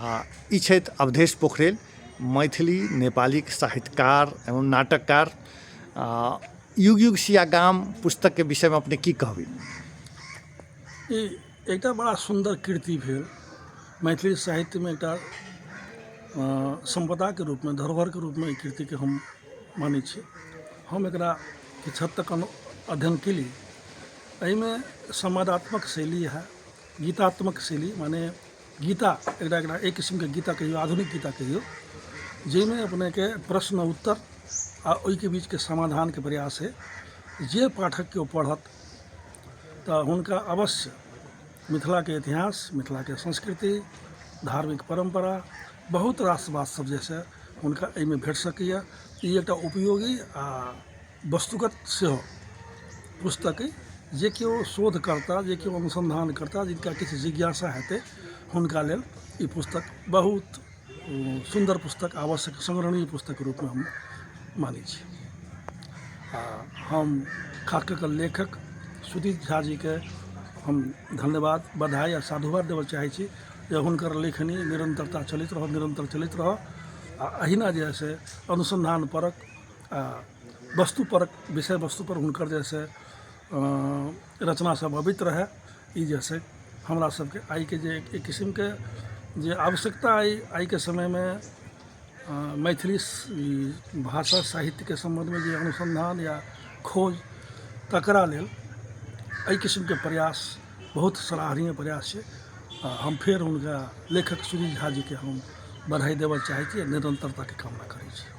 आ ई छथि अवधेश पोखरेल, मैथिली नेपालीके साहित्यकार एवं नाटककार। युग युग सिया गाम पुस्तकके विषयमे अपने की कहबै? ई एकटा बड़ा सुन्दर कृति भेल। मैथिली साहित्यमे एकटा सम्पदाके रूपमे, धरोहरके रूपमे एहि कृतिके हम मानै छी। हम एकरा किछु हद तक अध्ययन केली। एहिमे संवादात्मक शैली है, गीतात्मक शैली, माने गीता एकटा एकरा एक किसिमके गीता कहियौ, आधुनिक गीता कहियौ, जाहिमे अपनेके प्रश्न उत्तर आ ओहिके बीचके समाधानके प्रयास है। जे पाठक केओ पढ़त तऽ हुनका अवश्य मिथिलाके इतिहास, मिथिलाके संस्कृति, धार्मिक परम्परा, बहुत रास बात सब जे छै हुनका एहिमे भेट सकैए। ई एकटा उपयोगी आ वस्तुगत सेहो पुस्तक अइ, जे केओ शोधकर्ता, जे केओ अनुसन्धान करता, जिनका किछु जिज्ञासा हेतै, हुनका लेल ई पुस्तक बहुत सुन्दर पुस्तक, आवश्यक संग्रहणीय पुस्तकके रूपमे हम मानै छी। आ हम खास कऽ कऽ लेखक सुजीत झा जीके हम धन्यवाद, बधाई आ साधुवाद देबऽ चाहै छी जे हुनकर लेखनी निरन्तरता चलैत रहय, निरन्तर चलैत रहय आ अहिना जे हइ से अनुसन्धान परक आ वस्तु परक विषय वस्तु पर हुनकर जे से रचना सब अबैत रहय। ई जे से हमरा सबके आइके जे एक किसिमके जे आवश्यकता अइ आइके समयमे मैथिली भाषा साहित्यके सम्बन्धमे जे अनुसन्धान या खोज, तकरा लेल एहि किसिमके प्रयास बहुत सराहनीय प्रयास छै। आ हम फेर हुनका लेखक सुजीत झा जीके हम बधाई देबऽ चाहै छी आ निरन्तरताके कामना करै छी।